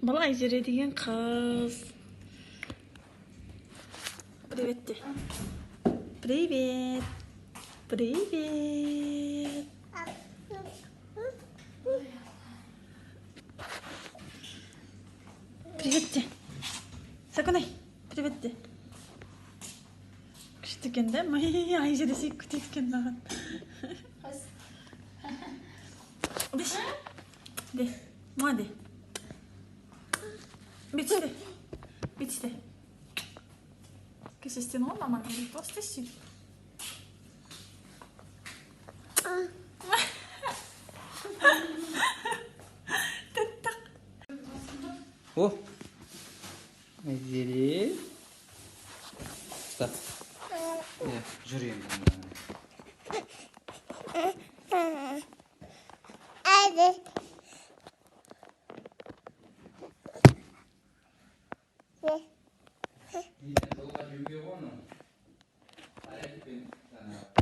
Бұл Айзере деген қыз. Привет де. Привет. Привет. Привет де. Сакунай, привет де. Күшті екен да? Май, Айзере сүйіп күтеді екен маған. Деші. Де. Муа де. Бүйтші де. Бүйтші де. Кеше істедің ғой, мамаң үйретті ғой, істеші сөйтіп. Тәттақ. О! Айзере. Ұста. Иә, жүр енді. Жолға жеуге ғой оны. Әрекетпен жаңағы.